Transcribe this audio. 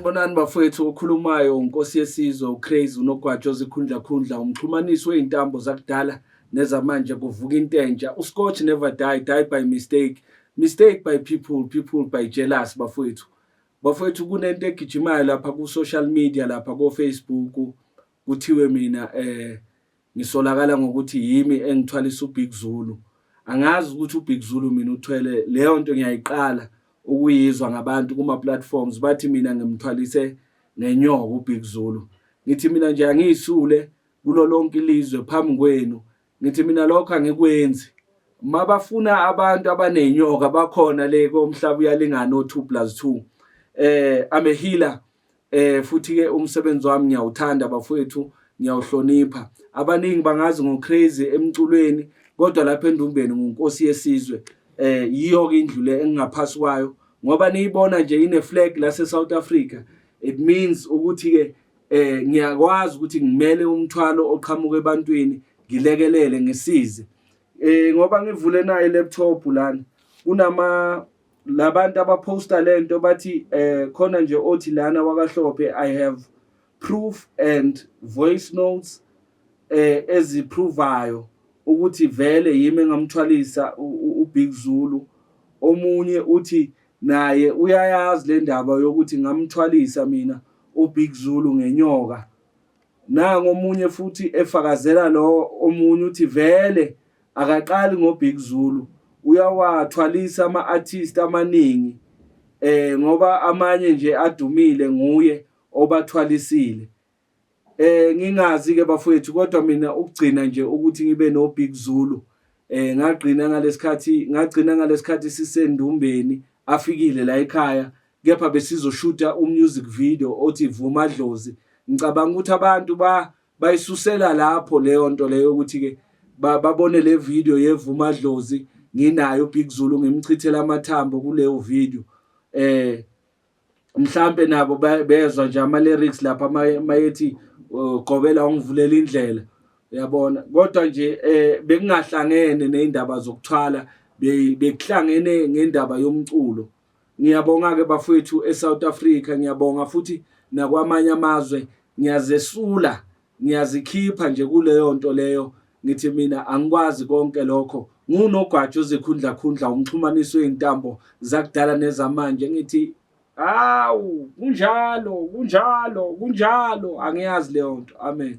Sanibonani bafowethu, okhulumayo uNkosi yesizwe uCrazy uNogwaja ozikhundlakhundla, umxhumanisi wey'ntambo zakudala nezamanje, kuvuka into entsha. UScotch never die, die by mistake, mistake by people, people by jealous. Bafowethu, bafowethu, kunento egijimayo lapha ku-social media, lapha ko-Facebook, kuthiwe mina ngisolakala ngokuthi yimi engithwalisa uBig Zulu. Angazi ukuthi uBig Zulu mina uthwele leyo nto, ngiyayiqala ukuyizwa ngabantu kuma-platforms, bathi mina ngimthwalise ngenyoka uBig Zulu. Ngithi mina nje angiyisule kulo lonke ilizwe phambi kwenu, ngithi mina lokho angikwenzi. Mabafuna abantu abanenyoka bakhona le komhlaba uyalingana o2 plus 2. I'm a healer, futhi ke umsebenzi wami ngiyawuthanda bafowethu, ngiyawuhlonipha. Abaningi bangazi ngoCrazy emculweni, kodwa lapha endumbeni ngunkosi yesizwe. Yiyo ke indlu le engingaphasi kwayo, ngoba niyibona nje ine flag lase South Africa, it means ukuthi ke ngiyakwazi ukuthi ngimele umthwalo oqhamuka ebantwini, ngilekelele, ngisize. Ngoba ngivule nayo laptop lana, kunama labantu abaposta lento, bathi khona nje othi lana wakaHlophe, "I have proof and voice notes eziprovayo ukuthi vele yimi engamthwalisa uBig Zulu." Omunye uthi naye uyayazi le ndaba yokuthi ngamthwalisa mina uBig Zulu ngenyoka. Nango omunye futhi efakazela lo omunye, uthi vele akaqali ngoBig Zulu, uyawathwalisa ama-artist amaningi, ngoba amanye nje adumile nguye obathwalisile. Ngingazi ke bafowethu, kodwa mina ukugcina nje ukuthi ngibe no Big Zulu, ngagcina ngalesikhathi sisendumbeni, afikile la ekhaya, kepha besizoshuta umusic video othi Vuma Dlozi. Ngicabanga ukuthi abantu bayisusela lapho leyo nto leyo, ukuthi ke babone le video yevuma dlozi, nginayo Big Zulu, ngimchithela amathambo kuleyo video. Mhlambe nabo bezwa nje ama lyrics lapha mayethi "Gobela ungivulela indlela," uyabona. Kodwa nje bekungahlangene nezindaba zokuthwala, bekuhlangene ngendaba yomculo. Ngiyabonga ke bafowethu eSouth Africa, ngiyabonga futhi nakwamanye amazwe. Ngiyazesula, ngiyazikhipha nje kuleyo nto leyo. Ngithi mina angikwazi konke lokho, ngunogwaja ozikhundla khundla, umxhumanisi wey'ntambo zakudala nezamanje. Ngithi hawu, kunjalo, kunjalo, kunjalo, angiyazi leyo nto. Amen.